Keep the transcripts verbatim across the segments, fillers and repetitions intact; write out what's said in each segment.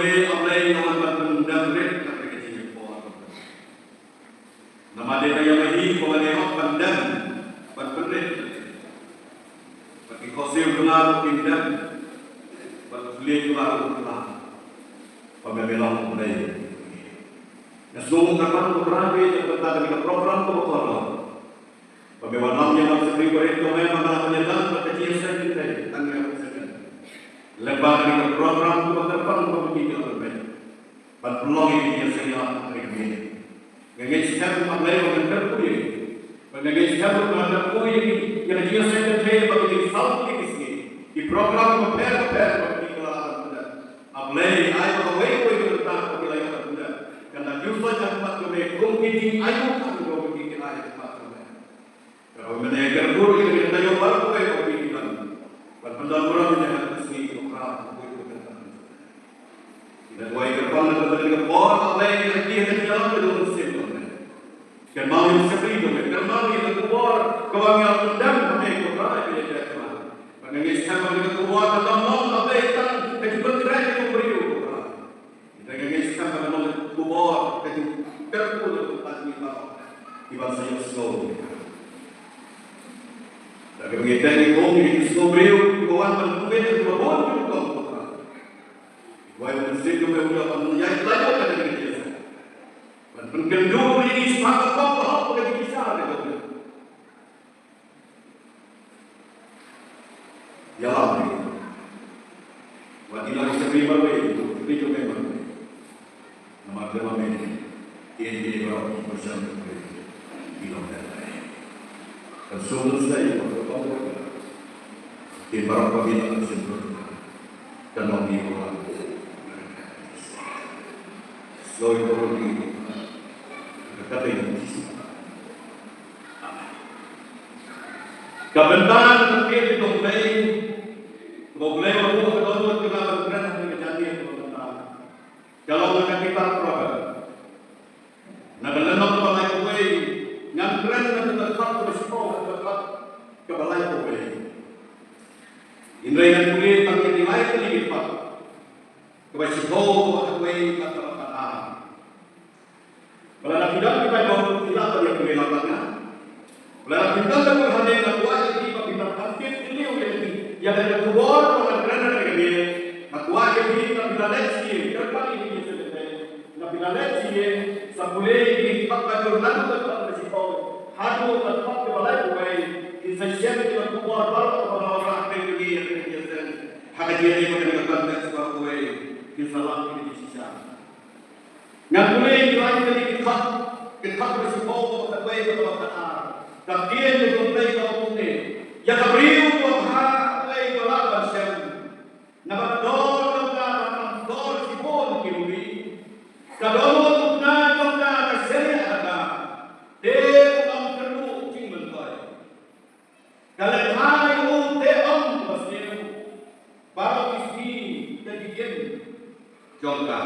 A Blei, nga wan ban pyndem rit ïa ka jingïakor. Namar dei na ïa ma hi ba nga dei hok ban dem, ban pynrit. Bad ki khohsiew jong nga ruh kin dem, bad ki khlieh jong nga ruh kin kylla. Ba me long U Blei. Nga sngew kyrpad ko Trai ïa ka bynta kane ka program kaba kordor. Ba me wan lam ïa nongshakri barit jong me ba nga la pynïalang bad ka jingïaseng kynthei tang ïa u seng. Lyngba kane ka program kaba kyrpang kaba kyrpang me. Ban pynlong ïa ka jingïaseng ïa ka kane ka miet. Nga ngeit skhem A Blei ba ngan kyrkhu ïa ki. Ba nga ngeit skhem ba ngan kyrkhu ïa ki, ïa ka jingïaseng kynthei ba ki jingsaw ki ki sngi. Ki program bapher bapher ba ki la ïoh ban pynlong. A Blei, ai ba kawei kawei ka bynta ba ki la ïoh ban pynlong kan da ju soi ha khmat jong me kum ki jingainguh kaba ki ki ai ha khmat jong me. Kaba mynne ka burom ïa ka taïew baroh kawei ka phi ki don. Ban pyndonkam burom ïa ka sngi ka pra ka pui ka kyrteng. Ïa ka duwai kyrpang na ka bynta ka por ka Blei ka ki ha ka jingïalam ka jong u Mynsiem jong me. Kynmaw ïa u shakri jong me, kynmaw ïa ka khubor kaba ngi ïa pyndem ha me ko Trai ïa ka jingïalam. Ba ngi ngeit skhem ba ka khubor ka long ka Blei tang ka jingpynkhreh ka jong u briew ko Trai. Nga ngeit skhem ba ka long ka khubor ka jingkyrkhu na ka bynta jong ngi baroh kiban sa ïohsngew. Da kaba ngi teng ngi ong ngi ïohsngew briew kiba wan ban pynbeit ïa kiba bun kiba kong. Wai ban sngewthuh ïa u ban ïaid lait ïa ka jingïaid. Ban pynkynduh ïa ngi shaphang ka kong ka hok ka jingbishar ka jong ngi. Ïalam ïa ngi. Wat ïa ngi shakri marwei, shakri jong me marwei. Namar kata ba me, kine kine baroh ki pyrshang jong me ki long da. Kan sum sdai ba ka kong ka. Ki baroh ba ki long sum. Kan long ki ba. Sloi ko ni. Ka kata ïa Jisu. Ka bynta ka kyrteng jong U Blei, U Blei u ruh ka dohnud ka ban kren ha ka jingim ka bynta. Ka long na ka kitab Proverb. Na ka lynnong ba lai uwei, ngan kren na ka dkhot kaba shiphew ha ka dkhot kaba lai uwei. Hynrei ngan pule tang ïa ki lai tylli ki dkhot. Kaba shiphew ha kawei bad kaba khatar. Ba lada phi don ki Baibl, phi lah ban ïa pule lang bad nga. Ba lada phim don Baibl hangne, nga kwah ïa phi ba phin nang tip kylliang ïa phi ïa kane ka khubor ba ngan kren ha kane ka miet. Nga kwah ïa phi ba phin nang leit sha ïing, kyrpad ïa phi sha leit. Ba phin nang leit sha ïing, sa pule ïa ki dkhot Baibl naduh ka dkhot kaba shiphew haduh ka dkhot kaba lai uwei. Phin sa shem ïa ka khubor baroh kaba la wanrah ha kane ka miet, ha kane ka miet. Ha ka jingïadei bad kane ka context baroh kawei, phin sa lap ïa ka jingshisha. Ngan pule ïa ki lai tylli ki dkhot, ki dkhot kaba shiphew, kaba khatwei bad kaba khatar. Ka ktien ka jong U Blei ka ong kumne: Ïa ka briew uba bha U Blei u lah ban shem. Naba ka dor jong ka ka kham dor shibun ki rubi. Ka dohnud u kna jong ka ka shaniah ha ka, te u ym kyrduh jingmyntoi. Ka lehkai u te ym basniew baroh ki sngi ka jingim jong ka.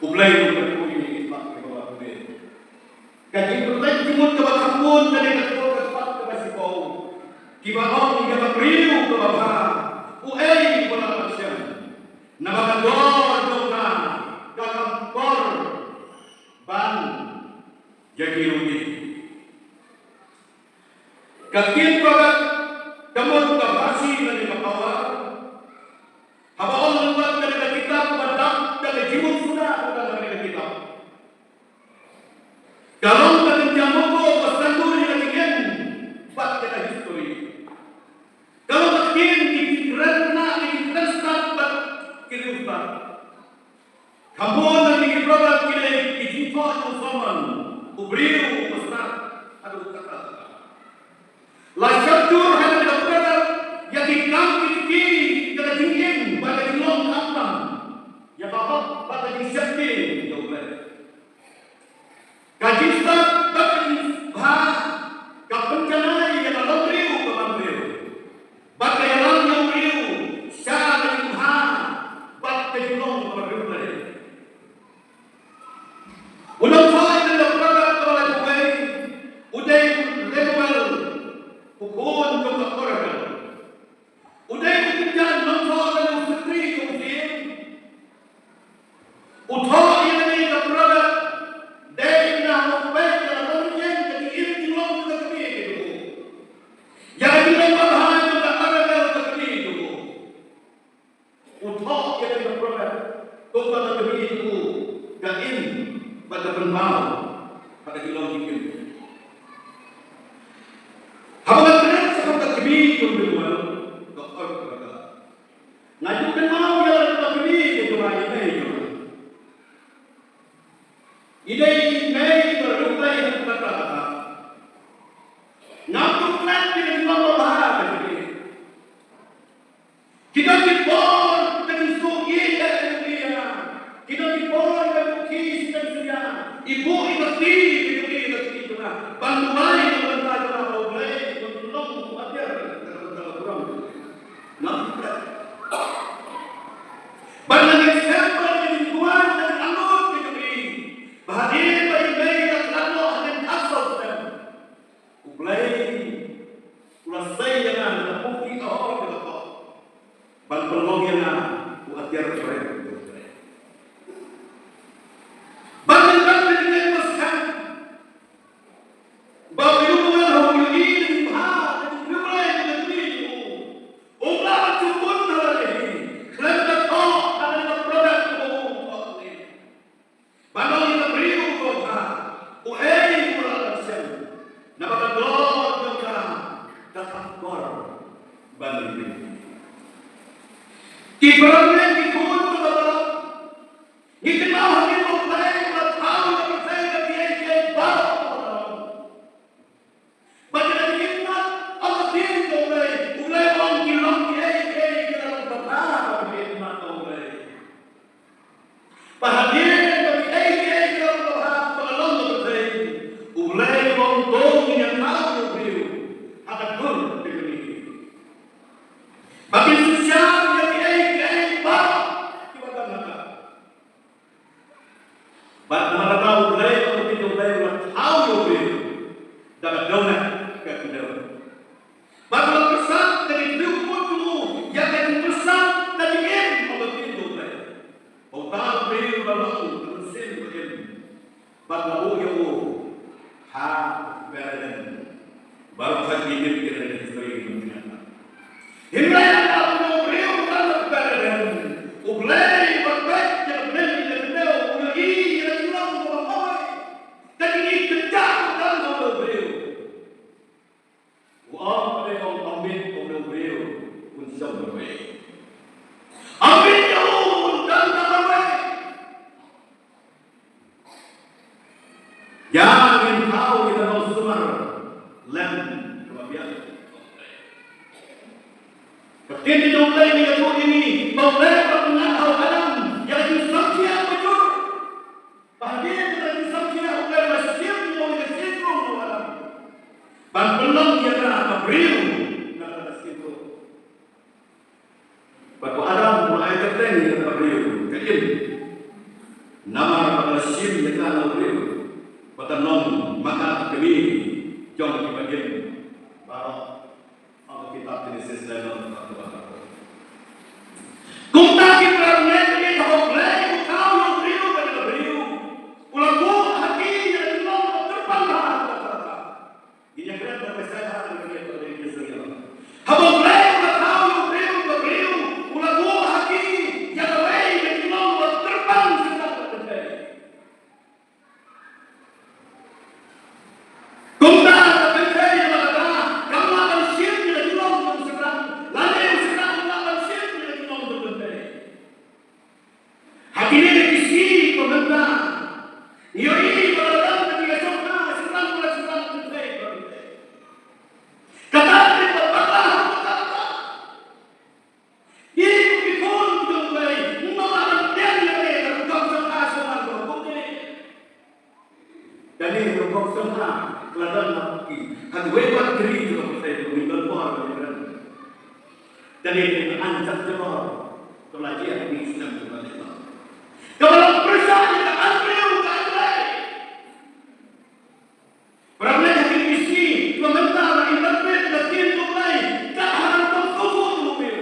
U Blei u kyrkhu ïa ngi ki khmat kiba la pule. Ka jingpyllait jingmut kaba kham bun ka dei ka dkhot kaba shiphew, kiba ong ïa ka briew kaba bha uei u lah ban shem. Naba ka dor jong ka ka kham kor ban ïa ki rubi. Ka ktien Proverb ka mut ka pharshi lane ka pawar. Haba ong lyngba kane ka kitab ba dap da ka jingmut suda kane ka kitab. Ka long ka kynja mawbah ba sngewthuh ïa ka jingim bad ïa ka history. Ka long ka ktien ki jingkren khynnah, ki jingkren stad bad ki riewstad. Kham bun na ki Proverb ki dei ki jingthoh jong u Solomon, u briew uba stad haduh katta katta. La shah jur ha kane ka Proverb ïa ki kam ki jingim, ïa ka jingim bad ka jinglong khamtam, ïa ka hok bad ka jingsheptieng jong U Blei. Ka jingstad bad ka jingbha ka pynjanai ïa ka longbriew ka bambriew, bad ka ïalam ïa u briew sha ka jingbha bad ka jinglong kaba riewblei. U nongthoh ïa kane ka Proverb kaba laiphew wei u dei u Lemuel, u khun jong ka Orakel. U dei u kynja nongthoh lane u secretary jong u syiem. U thoh ïa kane ka proverb dei na u peit ïa la ka ïing ka jingim jinglong jong ka kmie ka jong u. Ïa ka jinglong babha jong ka Arabel ka kmie ka jong u. U thoh ïa kane ka proverb kumba ka kmie jong u ka im bad ka pynpaw ha ka jinglong jingim. Haba nga kren shaphang ka kmie jong u Lemuel, ka ot ka, nga ju kynmaw ïa la ka kmie ka jong nga, i mei jong nga. I dei i mei ba riewblei ha kata kata. Ngam ju klet ïa ka jinglong babha ka jong i. Ki don ki por ka jingsngewsih ïa ka jong i ïa nga. Ki don ki por ka jingsngewsih ïa ka jong i. I buh ïa ka kti ka jong i ïa ka kti jong nga ban duwai na ka bynta jong nga, ba U Blei un long u atiar na ka bynta ka burom. Ngam ju klet. Bad nga ngeit skhem ba ka jingduwai ka jingangnud ka jong i, ba hadien ba i mei la khlad noh ha ka khaw snem, U Blei u la sei ïa nga na ka pyrthei ka hor ka la thoh ban pynlong ïa nga u atiar pyrshah. Bad nga ngeit skhem ba u Lemuel u ïohi ïa ka jingbha ka jong U Blei ha ka kmie jong u. Um lah ban shu bun ha lade hi khlem da thoh ha kane ka proverb kaba u thoh hangne. Ban ong ïa ka briew kaba bha, uei u lah ban shem? Naba ka doh jong ka ka thap kor ban ïa. Ki para bangeit, ki khun kiba baroh, ngi kynmaw ha kine ki sngi ba la thaw ïa ka pyrthei da kiei kiei baroh. Bad ïa ka jingïaid mat, ong ka ktien jong U Blei, U Blei u ong ki long kiei kiei ki la long babha ha ka jingïaid mat jong U Blei. Bad hadien ba kiei kiei ki la long babha ba ka long ka pyrthei, U Blei u ong to ngin ïa thaw ïa u briew ha ka dur ka jong ngi. Ba kin synshar ïa kiei kiei baroh kiba don ha ka. Bad namar kata U Blei, U Blei u la thaw ïa u briew da ka dohnud ka kdew. Bad u la pyrsad da ki briew kut jong u ïa ka jingpyrsad ka jingim, ong ka ktien U Blei. Ba uta u briew u la long ka mynsiem ba im. Bad la buh ïa u ha paradise. Baroh sa ki tip ïa kane ka history ka jong U Blei. Hynrei haba u briew u don ha paradise, U Blei u peit ïa ka bneng ïa ka kdew, u ïohi ïa ka jinglong kaba marwei. Ka jingïeit kynjah ka don ha u briew. U ong, u ong, ym bit ïa u briew un shong marwei. Ym bit ïa u un don marwei. Ïa ngin thaw ïa ka nongsumar lem kaba biang. Ka ktien jong U Blei ka ïathuh ïa ngi ba U Blei u la pynngat ha u Adam ïa ka jingsngewsih ba jur. Ba hadien ka jingsngewsih U Blei u la shim ïa u, ïa ka shynrong u Adam ban pynlong ïa ka briew na ka shynrong. Bad u Adam u la ai kyrteng ïa ka briew ka Im. Namar ba ka la shim ïa ka na u briew ba kan long ma ka ka kmie jong kiba im baroh. Ha ka kitab Jenesis lynnong kaba arphew. Kumta ki para bangeit, ha U Blei u thaw ïa u briew bad ïa ka briew, u la buh ha ki ïa ka jinglong kaba kyrpang bha. Ngin ïa kren da ka bynta ka jingïaid, ka jingïaid. Haba U Blei u la thaw ïa u briew bad ka briew, u la buh ha ki ïa kawei ka jinglong ba kyrpang shynrang bad kynthei. Kumta ka kynthei, namar kata kam lah ban shim ïa ka jinglong jong u shynrang, lane u shynrang um lah ban shim ïa ka jinglong jong u kynthei. Ha kine ki sngi ba mynta ngi ïohi ba la don ka jingïasyllok shynrang bad shynrang, kynthei bad kynthei. Kata ka dei ba bakla ha kata. Ngi kum ki khun jong U Blei ngim lah ban pdiang ïa ka rukom shongkha shuwa ba kumne. Kane ka rukom shongkha ka la don ha ki, ha kiwei pat ki ri jong ka pyrthei, ngim don por ban ïakren. Kane ka aiñ jam jabor kaba la jia ha ki snem kaba la dep. Kaba la pyrshah ïa ka aiñ briew ka aiñ Blei. Para bangeit, ha kine ki sngi ba mynta la interpret ka ktien jong U Blei kat haba ka sngewthuh jong u briew.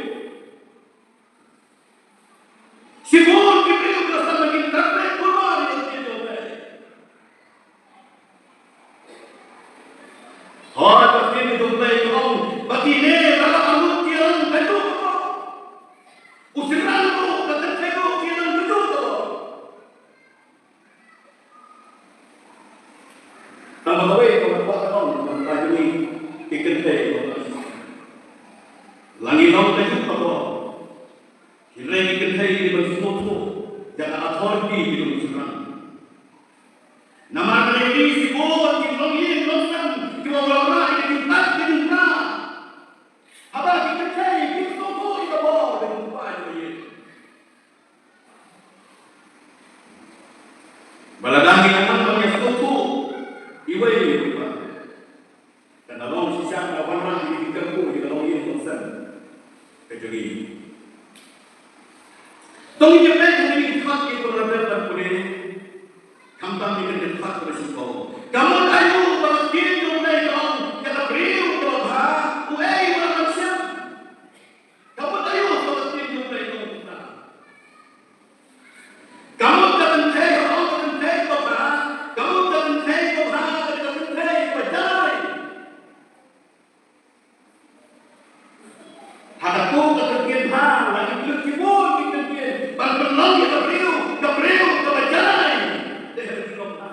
Shibun ki briew ki la sdang ban interpret Jaka authority ki nongshakri. Namar kane ki shibun ki nongïing nongsan kiba wanrah ïa ka jingpang jingpang. Haba ki kynthei ki sngewthuh ïa ka bor ka jingpang ïa ka ïing. Ba lada ngi la nang ban ïa sngewthuh iwei ïa iwei ba Kan da long shisha ka wanrah ïa ki kyrkhu ïa ka longïing longsan ka jong ngi. To ngin ïa peit ha kine ki dkhot kiba la dep ban pule. Khamtam ïa kane ka dkhot kaba shiphew. Ka mut aïu ba ka ktien jong U Blei ka ong ïa ka briew kaba bha, uei uba la shem? Ka mut aïu ba ka ktien jong U Blei ka ong kumta? Ka mut ka kynthei, ka mut ka kynthei kaba bha, ka mut ka kynthei kaba bha, ka kynthei kaba janai. Ha katto ka ktien bha, la ki kyllut shibun ki ktien ban pynlong ïa ka briew, ka briew kaba janai. Te ha ka jinglong bha.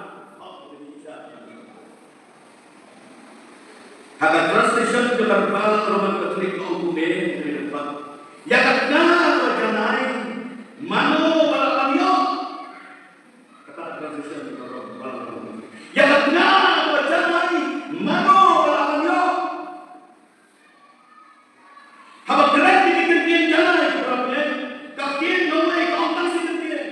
Ha ka translation jong ka Baibl Roman Catholic ka ong kumne, ïa ka tnga ba janai, mano ba la ïoh. Kata ka translation jong ka Baibl Roman Catholic. Ïa ka tnga ba janai, mano ba la ïoh. Haba kren ïa ka ktien janai, ka ktien jong U Blei ka ong tang shi kyntien.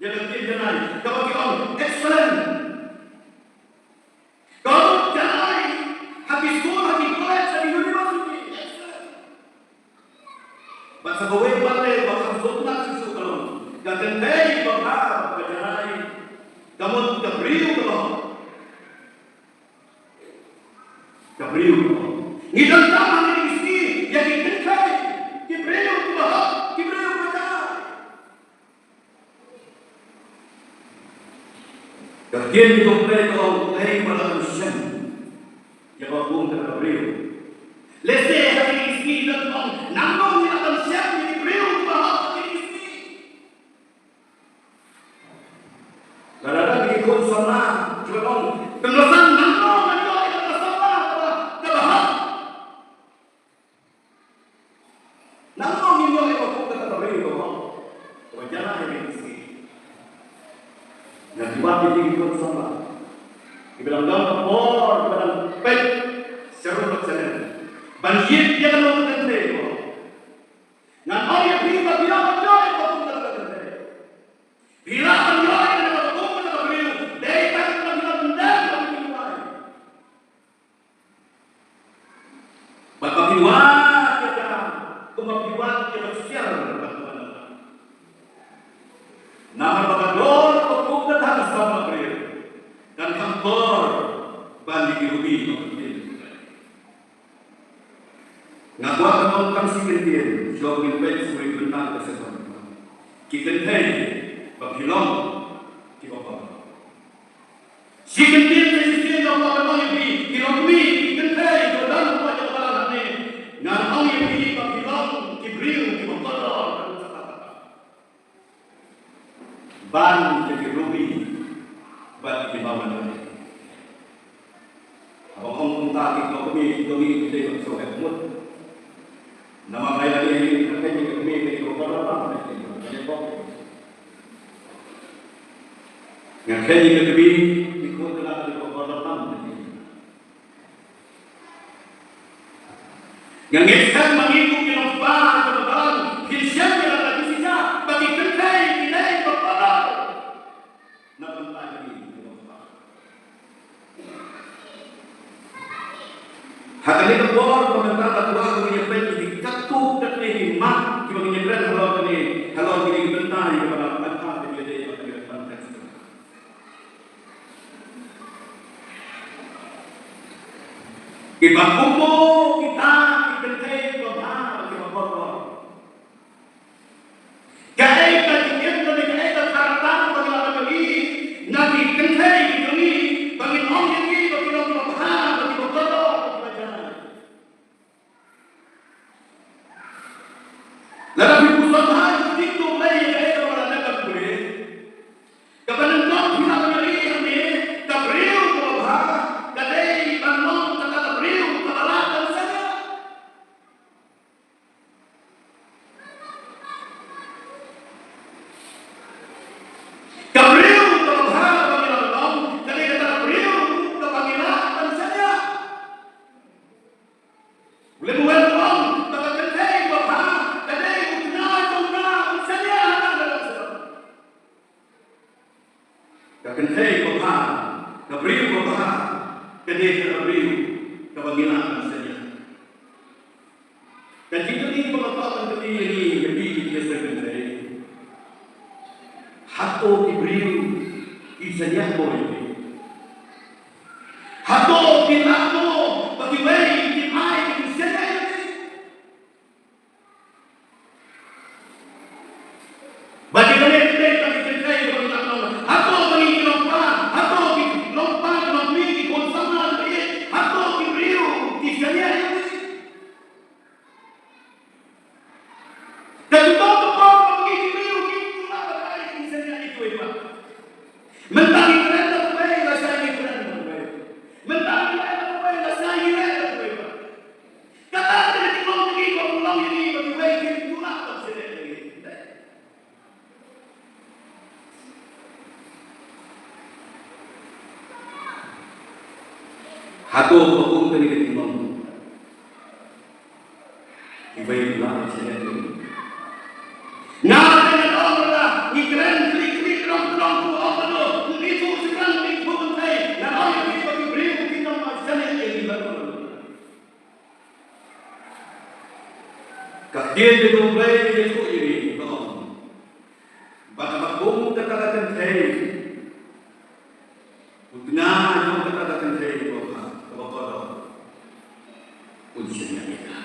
Ïa ka ktien janai, kaba ki ong excellent. Ka mut janai, ha ki skul, ha ki college, ha ki university. Bad sa kawei pat de ba kham sngewtynnat shuh shuh ka long, ka kynthei kaba bha, ka janai, ka mut ka briew kaba hok. Ka briew kaba hok. Ngi donkam ha kine ki sngi ïa ki kynthei, ki briew kiba hok, ki briew kiba janai. Ka ktien jong U Blei ka ong, uei ba la shem ïa ka kum kata ka briew. Lehse ha kine ki sngi ngi ong, nangno ngi la shem ïa ki briew kiba hok ha kine ki sngi. Lada dang ki khun samla kiba ong, pyndonkam nangno ngan ïoh ïa ka samla kaba, kaba hok. Nangno ngin ïoh ïa ka kum kata ka briew kaba hok, kaba janai ha kine ki sngi. Nga kwah ïa phi ki khun samla, kiba dang don ka por, kiba dang peit sharum bad shaneng, ban ïit ïa ka long ka kynthei kaba hok. Ngan ong ïa phi ba phi lah ban ïoh ïa ka kum kata ka kynthei. Phi lah ban ïoh ïa ka kum kata ka briew. Dei tang ba phi lah ban dang ban ïoh. Bad ba phi wad ïa ka, kumba phi wad ïa ka siar bad ka bynta. Namar ba ka dor ka kum ka tang sa ma briew. Kan kham kor ban ïa ki rubi ba phi. Nga kwah ban ong tang shi kyntien, shuwa ngin peit sha ki bynta ka session. Ki kynthei ba phi long kiba bha. Shi kyntien, shi kyntien nga kwah ban ong ïa phi, ki longkmie, ki kynthei, ki don ha kawei ka balang hangne. Ngan ong ïa phi ba phi long ki briew kiba kordor. Ban ïa ki rubi bad ki diamond. Haba ong kumta ki longkmie jong ngi ki dei ban sngewheh mut. Namar ba ïa ngi ngi kheiñ ïa ka kmie ka dei kaba kordor tam na ki diamond. Ngi kheiñ ïa ka kmie ki khun ka la ka dei kaba kordor tam na ki diamond. Nga ngeit skhem ba ngi kum ki nongkpa jong ka balang phin shem ïa kata ka jingshah ba ki kynthei ki dei ba kordor. Na bynta jong ngi ki nongkpa. Ha kane ka por ba mynta nga kwah ba ngin ïa peit ïa ki katto katne ki mat kiba ngin ïa kren halor kane, halor kine ki bynta ïa kiba la pyntip ïa ka context. Kiba kumno kita ki kynthei kiba bha kiba kordor. Kaei ka jingim kane, kaei ka character ba ngi la ban ïohi na ki kynthei ki jong ngi ba ngin ong ïa ki ba ki long kiba bha, ba kiba kordor, ba kiba janai. Lada phi pyrshang ha ka ktien U Blei ïa kaei kaba la dep ban pule. Kaba nyngkong phi lah ban ïohi hangne, ka briew kaba bha ka dei ban long kata ka briew kaba lah Ka kynthei babha, ka briew babha, ka dei ka briew kaba ngi lah ban shaniah. Ka jingkylli ba nga kwah ban kylli ïa ngi, ïa phi ki ïa sa kynthei. Hato ki briew ki shaniah mo ïa phi? Hato phi lah mo ba kiwei kim ai, kim shaniah ïa phi? Ba ki kane ki dei tang ki kynthei ba ngi lah long. Hato ba ngi ki long pa, hato ki long pa ki long kmie, ki khun samla ki ïeit, hato ki briew ki shaniah ïa ngi? Ka junom ka por ba ngi ki briew kim lah ban ai, ki shaniah ïa kiwei pat. Mynta ngi kren da kawei, lashai ngi kren da kawei. Mynta ngi leh da kawei, lashai ngi leh da kawei pat. Kata ka dei ka jinglong jong ngi, ba ngi long ïa ngi ba kiwei kim lah ban shaniah ïa ngi. Hato ba kum kane ka jinglong, kiwei kim lah ban shaniah ïa ngi? Nga te ngan ong lada ngi kren khlieh khlieh, khrong khrong, kum ong ba no, ngi ithuh shynrang, ngi ithuh kynthei, ngan ong ïa phi ba ki briew kim lah ban shaniah ïa ngi. Ka ktien jong U Blei ka ïathuh ïa ngi, ka ong ba kaba kum kata ka kynthei, u tnga jong kata ka kynthei kaba bha, kaba kordor, un shaniah ïa ka.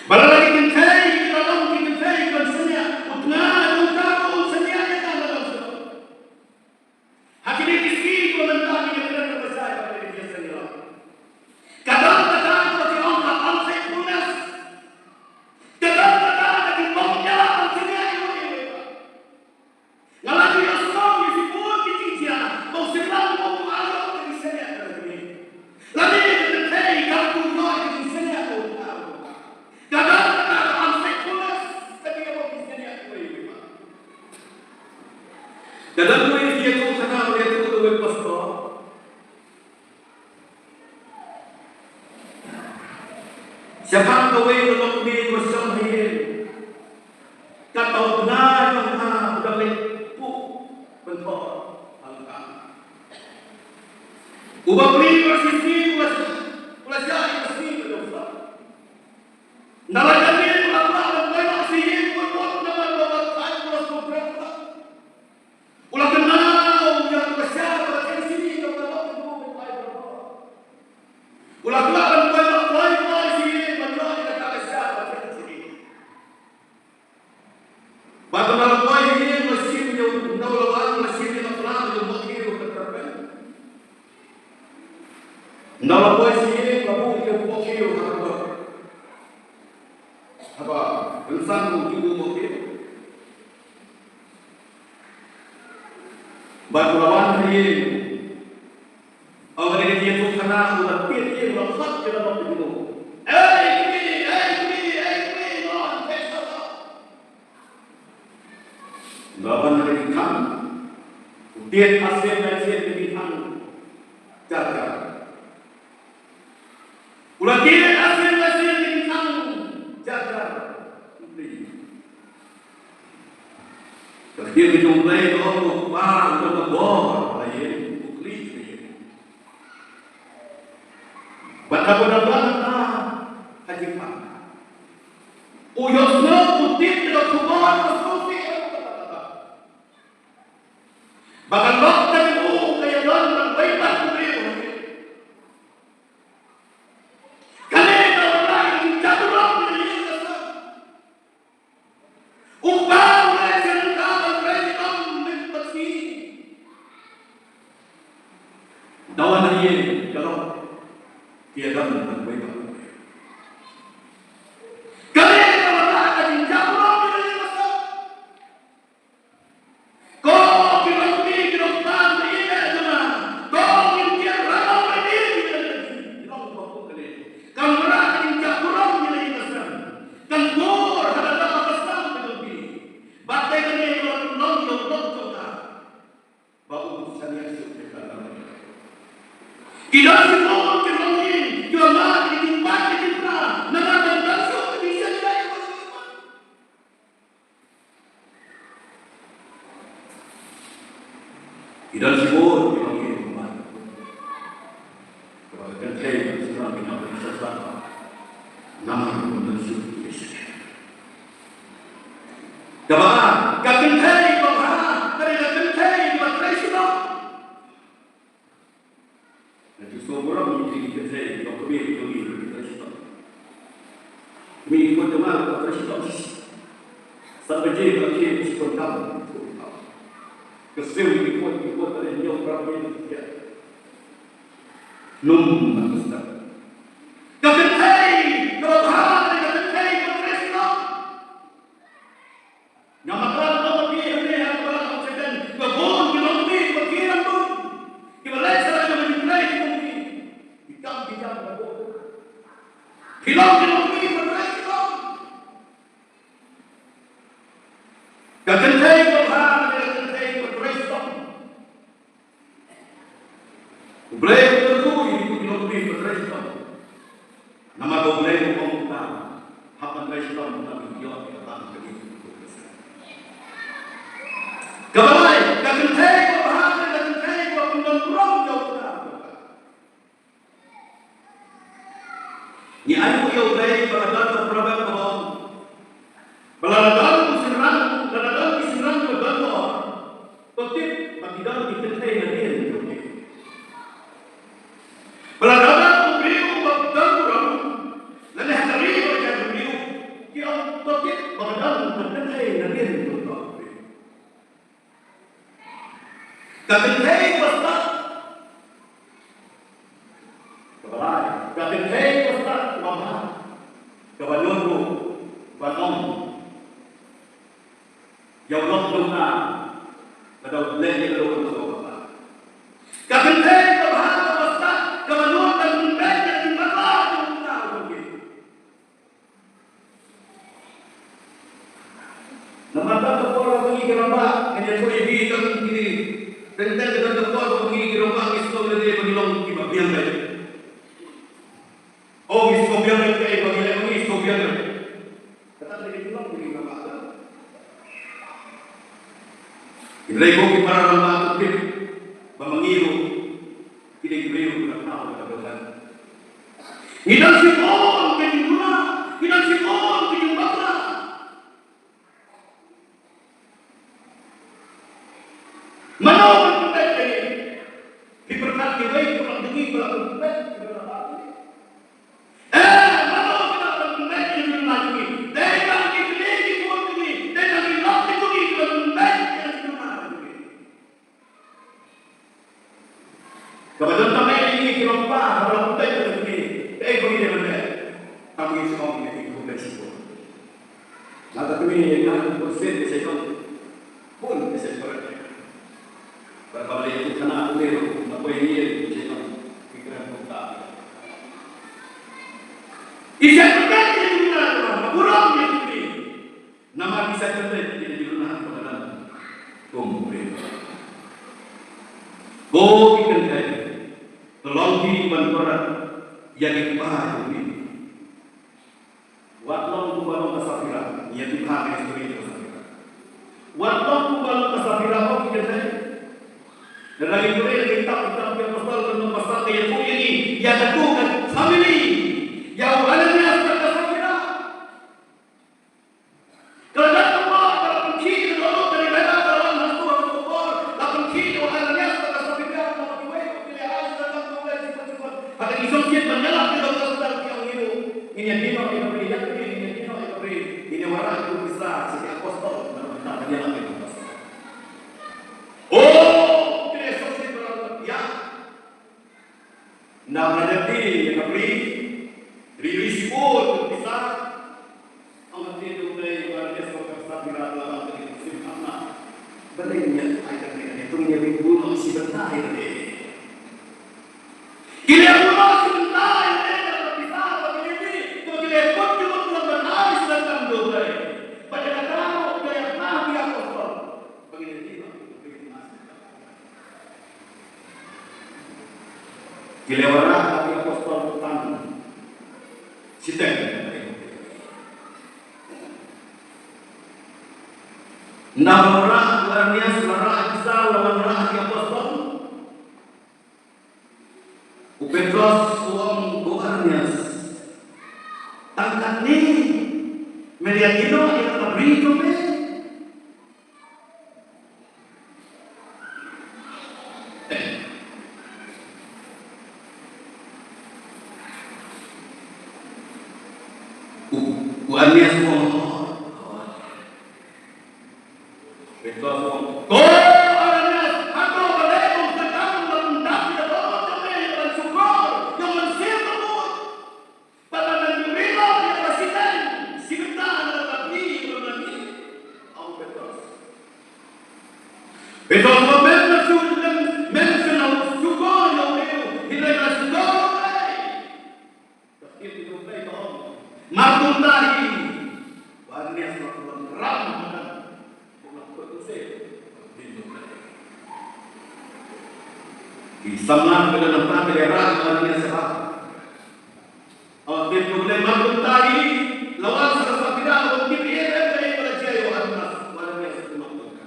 Ba lada ki kynthei ki la long ki kynthei kiban shaniah, u tnga jong ka ruh un shaniah ïa ka, la long shuh. Ha kine ki sngi ba mynta ngi ïa kren da ka shai ba ngi ïa sngewthuh. Ka don kata kaba ki ong ka unfaithfulness. Ka don kata kaba ki ong ïa la ka shaniah ïa u. Nga la ju ïohsngew ïa shibun ki jingjia ba u shynrang u ong u ïoh ka jingshaniah ka jong ngi. Lane ka kynthei kam ïoh ka jingshaniah ka jong u. Ka don kata ka unfaithfulness, ka dei kaba ki shaniah ïa u. Ka don kawei ka jingïathuhkhana ba ïathuh da uwei u pastor. Shaphang kawei ka longkmie kaba shong ha ïing. Kata u tnga jong ka u dang leit puh pynthor ha lyngkha. U bapli ba shisngi u la, u la shah ïa ka sngi ba dohkha. Nalai ka miet u la kwah ban poi noh sha ïing bun bun namar ba u la khlaiñ, u la sngewkmen. U la kynmaw ïa ka shyiap ba la kren sini, ka la long ka jingmut ba la ai. U la kwah ban poi noh kloi kloi sha ïing ban ïoh ïa kata ka shyiap ba la kren sini. Bad ynda la poi ha ïing la shim ïa u, ynda u la wan la shim ïa ka pla jong u mohkhiew ha ka kyrpen. Ynda la poi sha ïing la buh ïa u mohkhiew ha ka kyrpen. Haba rynsan u ju u mohkhiew. Bad u la wan ha ïing. Ong ka ïathuhkhana u la tied ïing, u la khot ïa la bad u. Ei kmie, ei kmie, ei kmie, non, ei kmie. Ynda wan ha ka jingkhang, u tied arsien arsien ka jingkhang jar jar. U la tied arsien arsien ka jingkhang jar jar. Ka ktien ka jong U Blei ka ong ba u don ka bor ha ïing, u khlieh ha ïing. Bad haba u dang don hangta ha jingkhang, u ïohsngew, u tip ïa ka khubor ka sngewsih. Ba ka lok ka jong u ka ïadon bad uwei pat u briew. Kane ka wanrah ïa ka jingjakhlia ïa ka sem. U kpa u leit sha ryngkat ban trei shitom mynta ka sngi. Da wan ha ïing ka lok ka ïadon bad uwei pat. Kane ka wanrah ïa ka jingjakhlia ïa ka sem. Ko ki longkmie ki longpa, ïa ka jong nga, to ngin kiar ïa ka longkmie ki longpa, ki longkmie. Kam wanrah ka jingjakhlia ïa ka sem. Kan bor ha ka dap ka sem ka jong phi. Bad te kane ka long, long, long, long jong ka. Ba u shaniah shuh ïa ka. Ki don shibun ki longïing kiba mad ïa ki jingpait ki jingpra namar ba don shuh ki jingshaniah ïa ka. Ki don shibun ki longkmie kiba bha. Kaba ka kynthei bad u shynrang ki hap ban ïasyllok namar ba ym don shuh ki longkmie. Kaba ar, ka kynthei kaba bha ka dei ka kynthei kaba trei shitom. Na ka shnong burom ngi dei ki kynthei kiba kmie kiba ngi trei shitom. Kmie ki khun jong nga ki trei shitom. San baje ka khie ki shiphew tam. Ka siew ki khun ki khun ka dei hynñiew phra ngi. Num ban ka step. Ka kynthei kaba bha ka dei ka kynthei kaba trei shitom. Nga mut ba ka mut phi hangne ha ka balang ka Soitan, ka bun ki longkmie kiba khie rangbah, kiba leit sha ka jingim ki longkmie, ki kam ki jam ka bun. Phi long ki longkmie kiba trei shitom. Ka kynthei kaba bha ka dei ka kynthei kaba trei shitom. U Blei u kyrkhu ïa ki longkmie kiba trei shitom. Namar ba U Blei u ong kumta, hap ban trei shitom, hap ban ïoh ïa ka bang ka dei. Kaba lai, ka kynthei kaba bha ka dei ka kynthei kaba pyndonkam ïa U Blei. Ngi ainguh ïa U Blei ba la don ka proverb ba ong, ba lada don u shynrang, lada don ki shynrang ba don bor, to tip ba ki don ki kynthei nadien jong ki. Ba lada don u briew ba don burom, lane ha ka ri ba don u briew, ki ong to tip ba don ka kynthei nadien jong u briew. Ka kynthei ba stad. Kaba lai, ka kynthei ba stad kaba bha, kaba nud ruh ban ong ïa u lok jong ka, lada u leh ïa ka doh kaba bha. Ka kynthei kaba bha kaba stad kaba nud ban pynbeit ïa ka jingbakla jong ka. Namar kata ka por ba ngi ki rangbah, ngan ïathuh ïa phi tang kine. Teng teng kata ka por ba ngi ki rangbah ngi sngewthuh lade ba ngi long kiba biang beit. Oh, ngi sngewbiang beit, kaei ba ngi leh ba ngi sngewbiang beit. Kata ka dei ka jinglong jong ngi ki rangbah. Hynrei ko ki para rangbah, to tip ba ma ngi ruh ki dei ki briew kiba thaw da ka dohnud. Ngi don shibun ka jingduna, ngi don shibun ka jingbakla. Mano ban pynbeit ïa ngi? Phi pyrkhat kiwei ki para jong ngi ba la pynbeit ïa ngi, ba la pynbeit ïa ngi? Eh, mano ba la pynbeit ïa ngi, ba la pynbeit ïa ngi? Dei tang ki kmie ki khun jong ngi, dei tang ki lok ki jong ngi ki la pynbeit ïa ngi, ba la pynbeit ïa ngi. Kaba don tang ïa ngi ki rangbah, kaba la pynbeit ïa ngi, kaei ba ngi dei ban leh? Tang ngi sngewthuh ïa ngi ki khublei shibun. Lada kmie nga bun sien ki seisoh. Bun ki seisoh. Ba kaba leh ki khana kmie ruh, na poi ngi ki seisoh. Ki kren kumta. Ki seisoh ki kren kumta, burom ïa ki kmie. Namar ki seisoh ki kren kumta, kum u briew. Ko ki kynthei, to long ki ban pyrkhat ïa ki kpa jong ki. Wat long kumba long ka Safira, ngi ïa pyrkhat ïa ka story ka Safira. Wat long kumba long ka Safira, ko ki kynthei. Lada ngi pule ha ki kitab, kitab ki Apostol, ka lynnong ba san ka ïathuh ïa ngi ïa katu ka family, ïa u Ananias bad ka Safira. Ka la dang ka por ba la pynkhih ïa ka dohnud ka dei kata, ka la wan ha shuwa ka por la pynkhih ïa u Ananias bad ka Safira, namar kiwei ki lehai sha ka kam jong U Blei shibun shibun. Haba ki shong thied ban ïalap ïa ka gospel ki ong, ngi ruh ngin ïa die noh ïa ka bri, ïa ka bri, ngin ïa die noh ïa ka bri, ngin ïa wanrah ïa ka pisa sha ki apostol na ka bynta ban ïalap ïa ka gospel. Oh, ki leh shong thied ban ïalap ïa. Nda la dep die ïa ka bri, ri ri shibun ka pisa. Ong ka ktien jong U Blei ba la dep ka pisa, ki la la ka sim hapna. Balei ngi ai ka bri ne tung ïa ri bu no shi bynta ïa ri. Ki leh bu no shi bynta ïa ri ka pisa ba ki leh ri, to ki leh put ki mut ban ai shi bynta jong U Blei. Ba ïa kata ruh ki leh na ki apostol. Ba ki leh ri ba ki leh na shi bynta. Ki leh wanrah ïa ki apostol tang shiteng. Nda wanrah, Ananias wanrah ïa ki la wanrah ïa ki apostol. U Petros u ong, ko Ananias, tang katne me la ïa ïehnoh ïa ka bri jong me? U, u Ananias u ong, Petros u ong, ko Ananias, hato balei ym kyrpad ïa ka dohnud jong me ïa ka ban shukor ïa U Mynsiem Bakhuid? Bad lada men ïohi ïa ka shiteng shi bynta na ka bri ba ngi, ong Petros. Petros u ong, men, men shu, men, men shu shukor ïa U Blei, hynrei la shukor ïa U Blei. Ka ktien U Blei ka ong, mar kumta hi, u Ananias u la ram hadan. Ki samla ki la nang pat ki la rah ïa u Ananias shabar. Ong, ktien U Blei, mar kumta hi, la wan sha ka Saphira, ong, kim ïohi ei ei ba la jia ïa u Ananias, u Ananias u la ong kumta.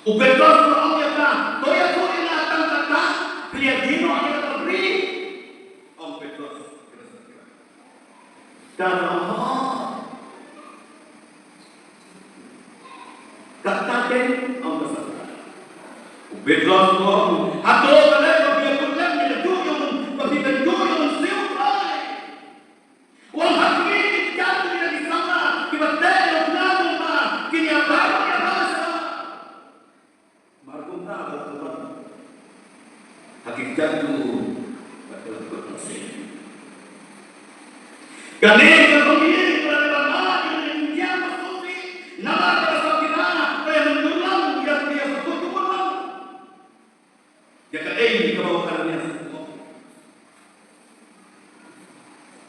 U Petros u la ong ïa ka, to ïathuh ïa nga tang katta, phi la ïa ïehnoh ïa ka bri? Ong Petros. Ka ong, katta te, ong ka Saphira. U Petros u ong, hato balei ba phi ïakut lem ïa kajuh ïa u, ba phi ïakynduh ïa u Mynsiem Bakhuid? U ong, ha kine ki kjat jong ngi ki samla kiba teh ïa u kñia jong nga, kin ïa baroh ïa baroh sha. Mar kumta ba la pynlong ha ki kjat jong u ba ki la kut mynsiem. Kane ka jingïeit ka la dei ban mad ïa u jingïeit ba sngewsih, namar ba ka Saphira ka ïa mynjur lang ïa ka, ïa ka kut jong u lang. Ïa kaei kaba u Ananias u ong.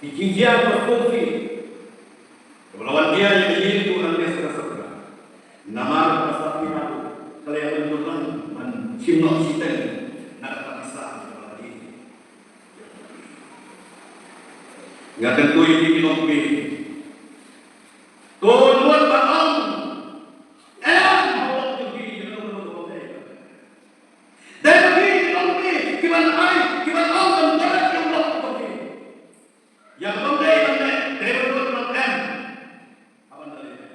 Ki jingjia ba sngewsih kaba la wan ïa ka ïing u Ananias ha ka Saphira. Namar ka Saphira ka la ïa mynjur lang ban shim noh shiteng na kata ka pisa kaba la ïoh. Nga kyntu ïa phi ki longkmie. To nud ban ong em ha u lok jong phi ïa kano kano kaba ym dei. Dei ba phi ki longkmie kiban ai, kiban ong ban buh ïa u lok jong phi. Ïa kaba ym dei ban leh, dei ban nud ban ong em. Haba ngi leh,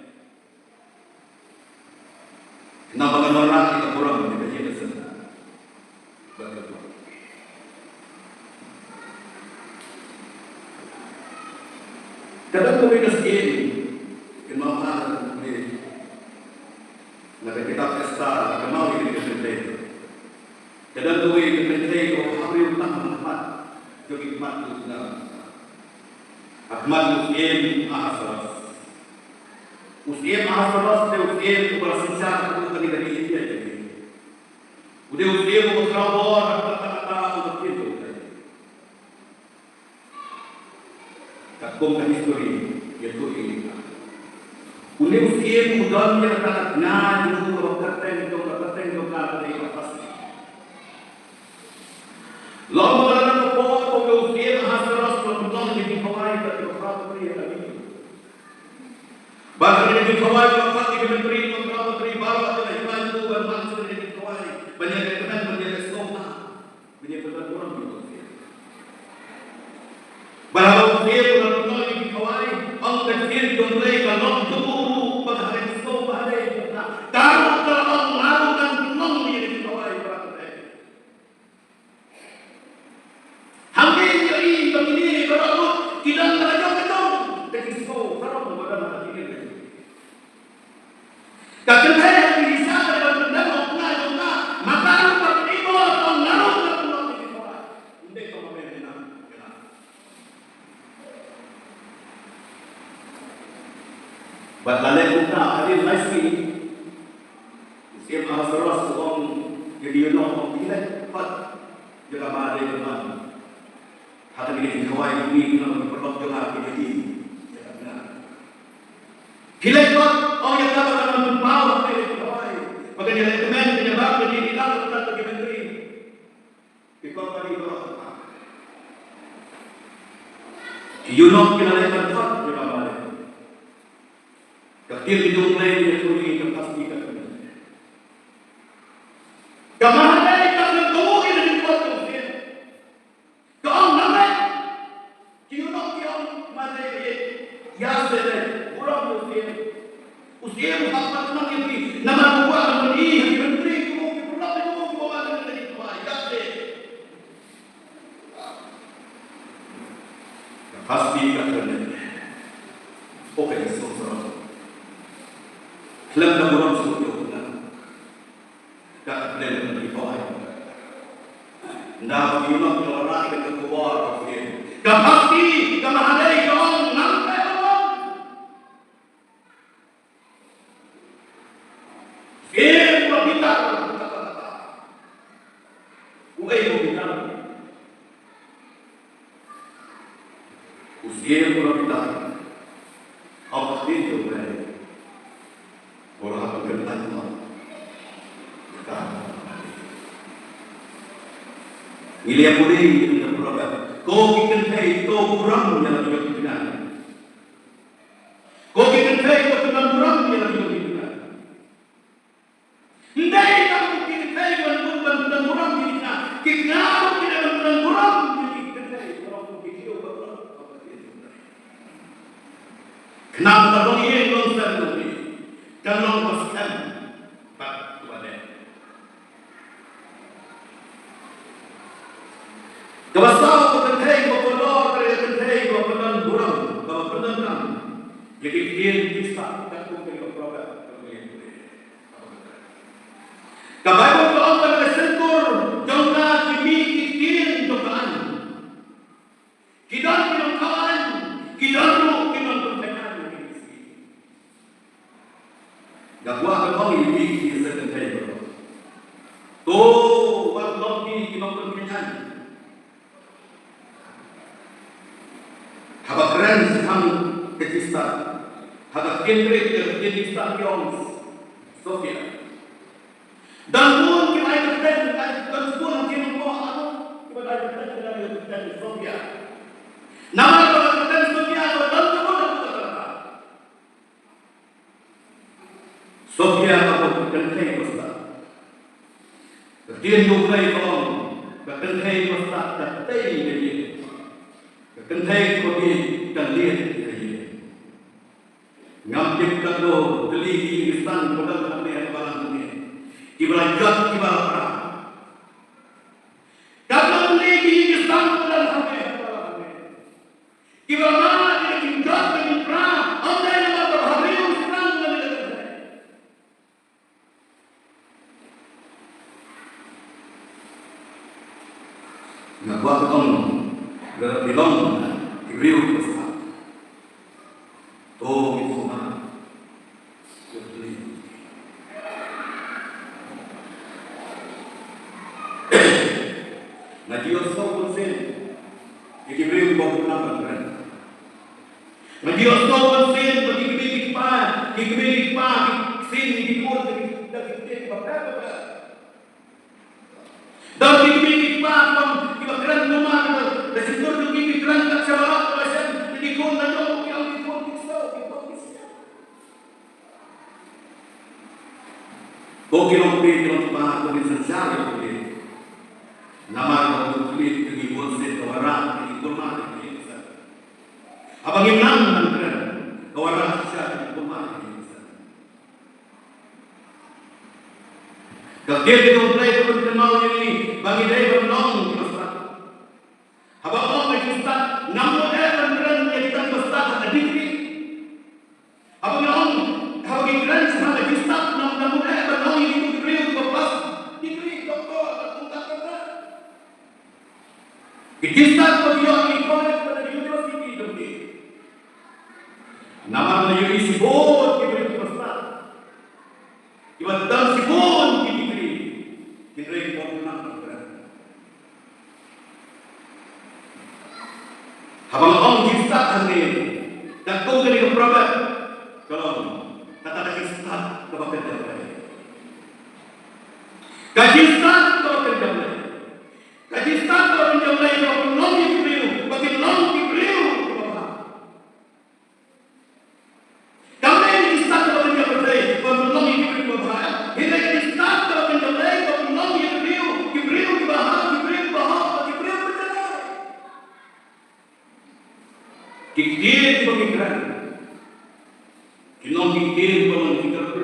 naba ngan wanrah ïa ka burom ïa ka ïing ka sem. Ka don kawei ka syiem, kynmaw ha ka, na ka kitab Esther, kynmaw ïa ka kynthei. Ka don kawei ka kynthei kaba ha briew tang ha khmat jong ki khmat u syiem. Ha khmat u syiem Ahasuerus. U syiem Ahasuerus u dei u syiem uba la synshar ha kane ka ri India jong ngi. U dei u syiem uba khraw bor ha kata kata uba kyrteng jong u. Katkum ka history ïathuh ïa ngi. Une u syiem u don ïa kata ka tnga jong u kaba kyrteng jong ka, kyrteng jong ka ka dei ka Vashti. Long ba la dang ka por ba u syiem Ahasuerus u la pynlong ïa ki khawai bad ki para patri ïa ka ri. Bad ha kine ki khawai u la phah ïa ki myntri bad ki para patri baroh ïa ka hima jong u ban mad sha kine ki khawai ban ïa kmen ban ïa sngewbha. Mynta ka burom ïa u Blei. Ba haba u Blei u la pynlong ïa ki khawai, ong ka ktien jong u Blei ka long jong u ruh ba ka haba u sngewbha ïa ka, ka ruh ka la ong nga ruh ngan pynlong ïa ki khawai ba ka dei. Hangne ngi ïohi ba kine baroh ki don la ka jong ka jong, te ki sngewbha ruh ba don ha kine. Ka kynthei ha ki sha ka ban pyndem ïa u kñia jong ka, ma ka ruh ka pyni ba ong nga ruh nga pynlong ïa ki khawai. Ym dei tang ba me me nang, me nang. Bad la leh kumta hadien lai sngi, u syiem Ahasuerus u ong ïa ki eunuch, ong phi leit khot ïa ka Mari ka mon. Ha kane ka jingkhawai jong ngi, ngi long ki paralok jong nga, phi ïohi ïa ka kñia. Phi leit khot, ong ïa ka ba kan pynpaw ha kane ka jingkhawai, ba kan ïaleh kmen, kan ïabam, kan ïadih lang bad ki myntri. Ki khot bad ki paralok. Ki eunuch ki la leit ban khot ïa ka Mari. Ka ktien jong U Blei ka ïathuh ïa ngi ka Vashti katne. Pasti ka kren. O ka Jisu sarong. Khlem da burom shu ïoh na. Ka kren ki boi. Nda ki nok ka rat ka kubor ka kren. Ka pasti ka Mahathir ka ong nang ka ong. Siem ba bitar. Uei ba bitar. U siem ba bitar. Au ka tin tu uei. Ora tu kan tan ma. Ka. Ngi leh puli ngi ka program. Ko ki kynthei to burom ïa la ki kynthei. Ko ki kynthei to burom ïa la ki kynthei. Ndei ka ki kynthei ban bun ban burom ki kynthei. Ki nga ki ban burom ki kynthei. Khnang ka long ïing long sem long ri. Kan long ba skhem. Bad ba dei. Kaba saw ka kynthei ba kordor ka kynthei ba pynban burom kaba pynban kam. Ïa ki ktien ki stad katkum ka proverb. Ka Baibl ka ong ba ka shyntur jong ka ki mih ki ktien jong ka aiñ. Ki don ki nongthaw aiñ, ki don ruh ki nongpynthei aiñ. Nga kwah ban ong ïa phi ki sa kynthei bro. To wat long phi ki nongpynthei aiñ. Haba kren shaphang ka jingstad, haba kren ka jingstad, ka jingstad ki ong Sophia. Don bun kiba ai kyrteng, don bun kiba ong kiba ai kyrteng, kiba ai kyrteng Sophia. Namar ba ka kyrteng Sophia ka don bun kiba ai kyrteng. Sophia ka kyrteng ba stad. Ka ktien Jowai ka ong ka kyrteng ba stad ka tei ka ïing. Ka kyrteng ba bieit ka liet ka ïing. Ngam tip katno tylli ki ïing ki sem ba don hangne ha balang hangne. Kiba la jot kiba la pra. Katno tylli ki ïing ki sem ba don hangne ha balang hangne. Kiba la mad ïa ki jot ïa ki pra. Ym dei namar ba ha briew sdang ba dei. Nga kwah ban ong, lada phi long ki briew ba stad, to ngin sumar. Nga ju ïohsngew bun sien ïa ki briew ba bun lang ban kren. Nga ju ïohsngew bun sien ba ki kmie ki kpa, ki kmie ki kpa ki ksing ïa ki khun da ki, da ki ktien ba pher ba pher. Don ki kmie ki kpa kiba kren namar ba da shyntur jong ki ki kren kat shaba la shem ïa ki khun, la jong ki ong ki khun ki ksew, ki khun ki ksew. Ko ki longkmie ki longkpa, ko ki synshar ïa phi. Namar ba u khmih ka ngi bun sien ka wanrah ïa ki kulmar ïa ki ïing ki sem. Haba ngim nang ban kren, ka wanrah shisha ïa ki kulmar ïa ki ïing ki sem. Ka ktien jong U Blei ka pynkynmaw ïa ngi ba ngi dei ban long kiba stad. Haba ong ka jingstad, ngam nud eh ban kren ïa kita kiba stad ha ka degree. Haba ngi ong, haba ngi kren shaphang ka jingstad, ngam, ngam nud eh ban ong ïa ki briew kiba pass degree, doctor, bad kumta kumta. Ki jingstad ba ki ïoh ha ki college bad ha ki university jong ki. Namar ngi ïohi shibun ki briew kiba stad. Kiba don shibun ki degree, hynrei ki bym nang ban kren. Haba nga ong jingstad hangne, katkum kane ka proverb, ka long kata ka jingstad kaba kynja blei. Ka jingstad kaba kynja blei. Ka jingstad kaba kynja blei kaba pynlong ïa ki briew ba kin long ki briew kiba bha. Kam dei ka jingstad kaba kynja pyrthei ba pynlong ïa ki briew kiba bha, hynrei ka jingstad kaba kynja blei ba pynlong ïa ki briew, ki briew kiba bha, ki briew kiba hok, ki briew kiba janai. Ki ktien kiba ngi kren kin long ki ktien ba long ki kyrkhu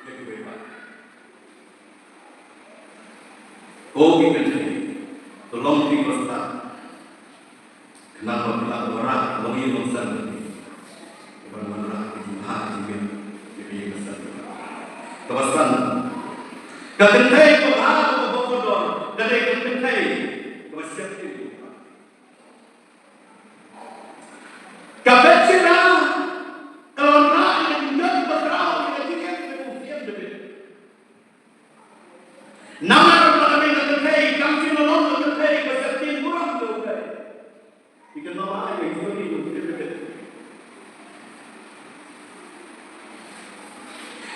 ïa kiba bha. Ko ki kynthei, to long kiba stad. Khnang ba phi lah ban Kaba san. Ka kynthei kaba bha kaba kordor ka dei ka kynthei kaba sheptieng. Ka Bathsheba ka la wanrah ïa ka jingïeit ba khraw ïa ka jingim jong u Syiem David. Namar ba ka dei ka kynthei kam shym la long ka kynthei kaba sheptieng burom jong u Blei. Ki kynmaw ïa ka jingim jong u Syiem David.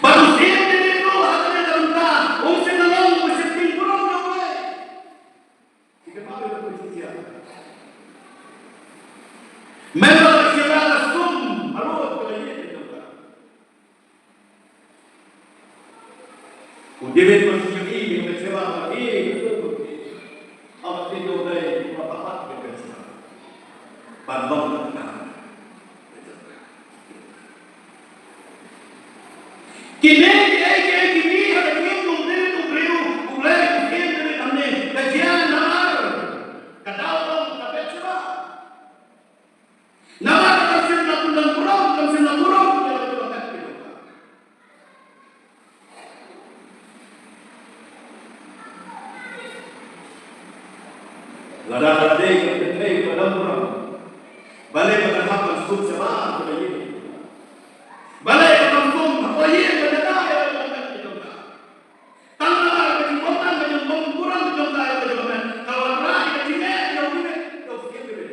Bad u Syiem David ruh ha kane ka bynta um shym la long uba sheptieng burom jong u Blei. Mynta ka Bathsheba ka sum halor ka la ïeng ka jong ka. U David u la ïohi ïa ka Bathsheba ba ka ïeng ka sum. Haba ka ïeng ka la palat ïa ka Bathsheba. Ban long kata ka. Kine kiei kiei ki mih ha ka jingim jong u David u briew, u Blei u kyrkhu ïa kane ka jia namar ka daw long ka Bathsheba. Namar ka kam shym la pyndonkam burom, kam shym la burom ïa ka jingim. Lada ka la dei ka kynthei kaba don burom, balei ba kan hap ban sngewsih shabar ha ka ïing? Balei ba kan sngewsih ha ka ïing ba ka dei ïa ka jong ka? Tang namar ka jingbym don ka jingbym burom ka jong ka ïa ka jong ka, ka wanrah ïa ka jingeh ïa u David, ïa u Syiem David.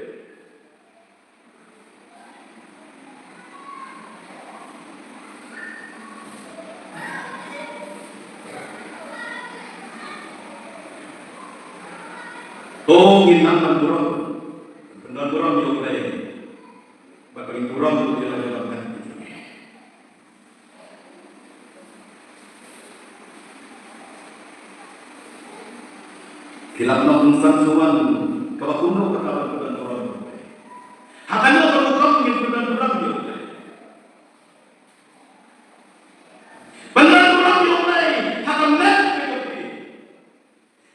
To ngin nang ban burom, ban burom ïa U Blei. Bad ban burom ïa la ka bynta. Phi lah ban ong tang shuh wan kaba kumno kata ban pyndonkam burom. Ha kano ka rukom ngin pyndonkam burom ïa U Blei? Pyndonkam burom ïa U Blei ha ka met ka jong phi.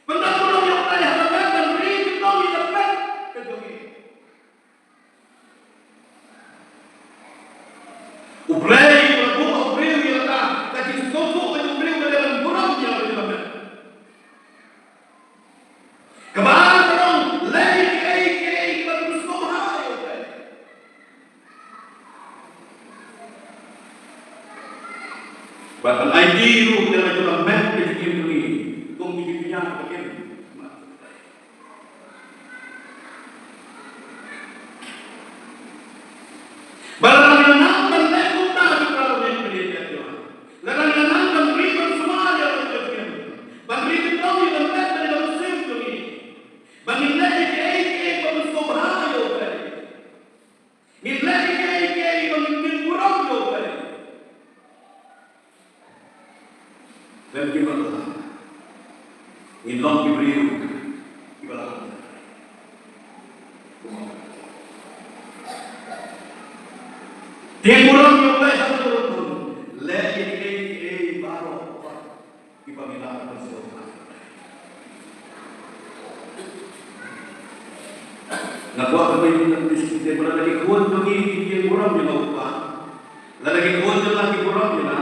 Pyndonkam burom ïa U Blei ha ka met ban ri kyntong ïa ka met ka jong ngi. U Blei u la buh ha u briew ïa kata ka jingsngewthuh ka jong u briew ka dei ban burom ïa la ka jong ka met. Kaba ar ka long, leh ïa kiei kiei kiba pynsngewbha ïa U Blei. Bad ban aiti ruh ïa la ka jong ka met ka jong ngi, kum ki jingpynïaid ka jong ngi. Ba lada ngi nang ban leh kumta, ki para bangeit, lada ngi nang ban ri ban sumar ïa ka jingim, ban ri kyntong ïa ka met bad ïa ka mynsiem jong ngi, ba ngin leh ïa kiei kiei ba pynsngewbha ïa U Blei, ngin leh ïa kiei kiei ba ngin tieng burom ïa U Blei. Lem ki ba la, ngin long ki briew kiba la. Tieng burom ïa U Blei ha ka jingim, leh ïa kiei kiei baroh kiba ngi lah ban sngewbha. Nga kwah ban ïathuh ïa phi ba lada ki khun jong ngi ki tieng burom ïa U Kpa, lada ki khun jong ngi ki burom ïa U Kpa,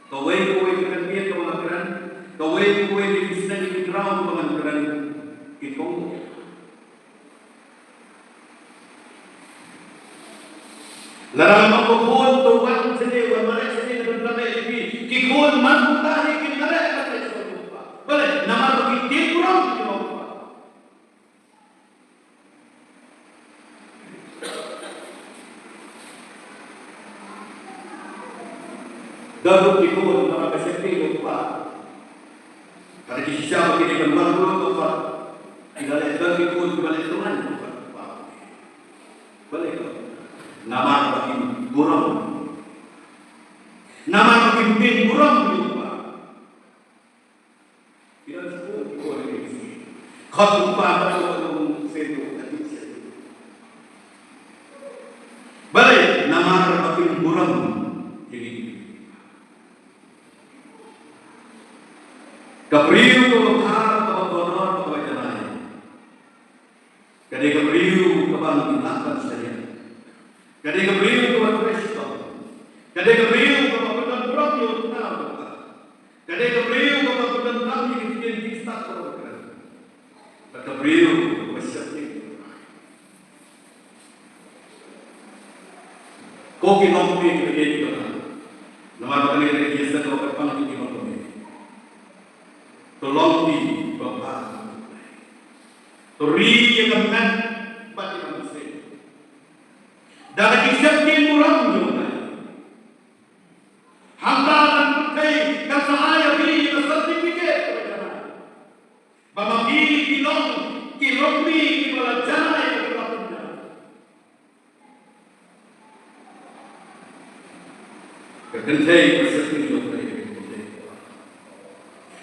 kawei kawei ka kynbiet kaba ngan kren, kawei kawei ka jingsneng ka jingrwai kaba ngan kren, kin kong. Lada ngan ong ko khun to wan shane, wan mareh shane na ka bynta leh ïa phi, ki khun man kumta hi kin mareh ban leh sha U Kpa. Balei? Namar ba ki tieng burom ïa U Kpa. Don ruh ki khun namar ka shisha ki ïoh pat. Kata ki shisha ba ki dei ban wan burom pat. Ki la leh, don ki khun kiba leh tyngan pat. Balei? Namar ba kin burom. Namar ba kin burom ïa U Kpa. Ki don shuh ki khun ïa ki. Khot U Kpa ba u long sien u ati sien. Balei? Namar ba kin burom ïa ngi. Ka briew kaba bha, kaba kordor, kaba janai. Ka dei ka briew kaba ngi lah ban shaniah. Ka dei ka briew kaba trei shitom. Ka dei ka briew kaba pyndonkam burom. Ka dei ka briew kaba pyndonkam ïa ka ktien jingstad kaba kren. Bad ka briew kaba sheptieng. Ko ki longkmie kiba ïeit kiba bha. Namar ba kane ka dei ka jingïaseng kaba kyrpang ïa ki longkmie. To long kiba bha. To ri ïa ka met bad ïa ka mynsiem. Da ka jingsheptieng burom jong U Blei. Hangta kan pyrthei kan sa ai ïa phi ïa ka certificate kaba janai. Ba ma phi phi long ki longkmie kiba la janai, kiba la pynjanai. Ka kynthei ka sheptieng jong ka kynthei.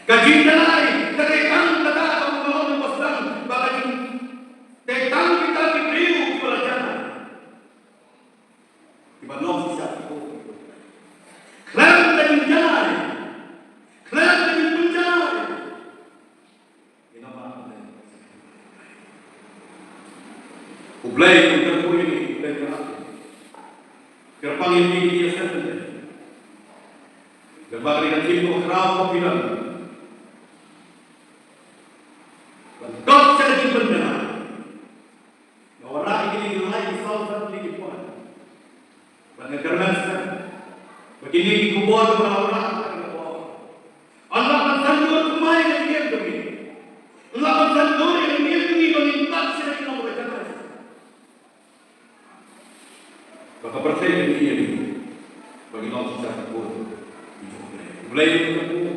Ka jingjanai ka dei tang kata kaba nga ong ba sdang ba ka jing, dei tang kita ki briew kiba la janai. Kiba long shisha ki ko. Khlem ka jingjanai. Khlem ka jingpynjanai. Ïa namar U Blei u kyrkhu ïa ngi, U Blei u kyrkhu. Kyrpang ïa ngi ïa sngewthuh. Kyrpang ïa ka jingkyrkhu khraw ka phi don. Ban dot sha ka jingpynjanai. Nga wanrah ïa kine ki lai ki saw san tylli ki point. Bad nga kyrmen skhem ba kine ki khubor ba nga la wanrah ha kane ka por, yn lah ban san dur thymmai ïa ka jingim jong ngi. Yn lah ban san dur ïa ka jingim jong ngi ba ngin tat sha ki nongkynnoh. Ba ka pyrthei kan ïa ngi ba ngin long shisha ki khun ki jong U Blei. U Blei u